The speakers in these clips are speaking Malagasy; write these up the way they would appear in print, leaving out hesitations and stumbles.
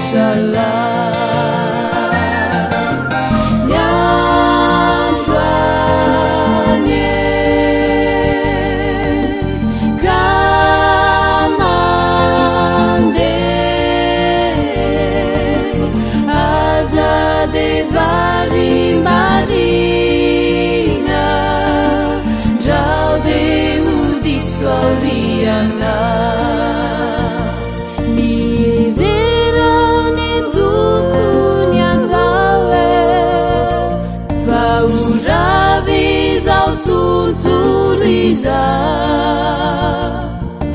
loatra lahy. Ny andro anie ka mandeha, aza dia varimbariana, ndrao dia ho diso aoriana. Mihevera ny tokony atao e, fa ho rava izao tontolo izao.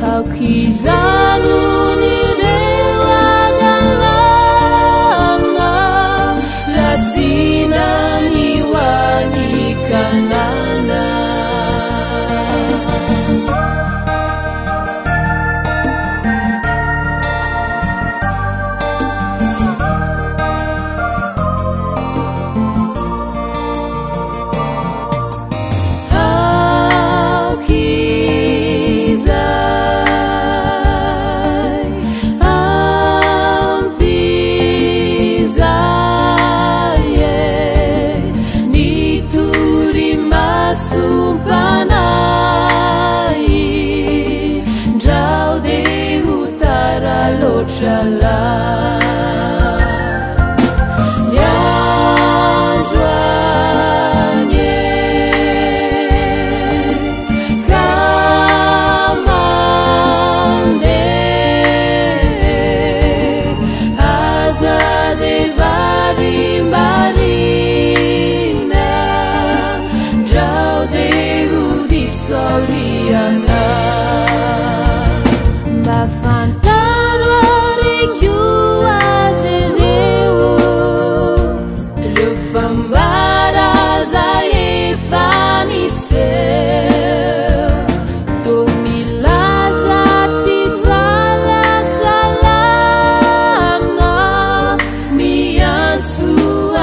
Aoka hijanona ireo hadalana, raha tiana ny ho any Kanana. Aoka izay, ampy izay e, ny torimasom-panahy, ndrao dia ho tara loatra lahy. Ny andro anie ka mandeha, aza dia varimbariana, ndrao dia ho diso aoriana. Mba fantaro ary koa jereo ireo fambara izay efa niseho. Toa milaza tsy isalasalana, miantso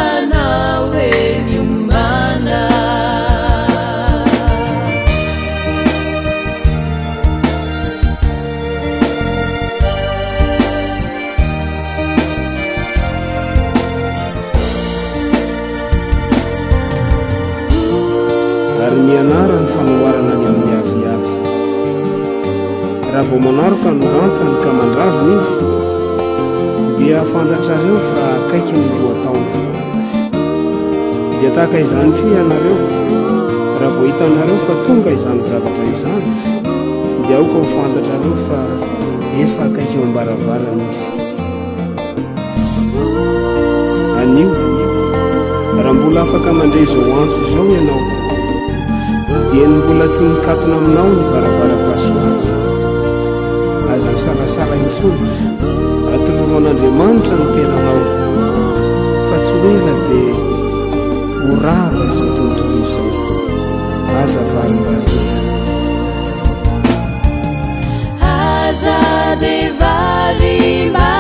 anao hoe miomàna. Ary mianara ny fanoharana ny amin'ny aviavy. Raha vao manaroka ny rantsany ka mandravina izy, dia fantatrareo fa akaiky ny lohataona. Dia tahaka izany koa ianareo, raha vao hitanareo fa tonga izany zavatra izany, dia aoka ho fantatrareo fa efa akaiky eo am-baravarana izy. Anio, raha mbola afaka mandre izao antso izao ianao, dieny mbola tsy mikatona aminao ny varavaram-pahasoavana. Aza misalasala intsony, atoloro an'Andriamanitra ny tenanao, fa tsy ho ela dia ho rava izao tontolo izao. Aza varimbariana. Aza dia varimbariana.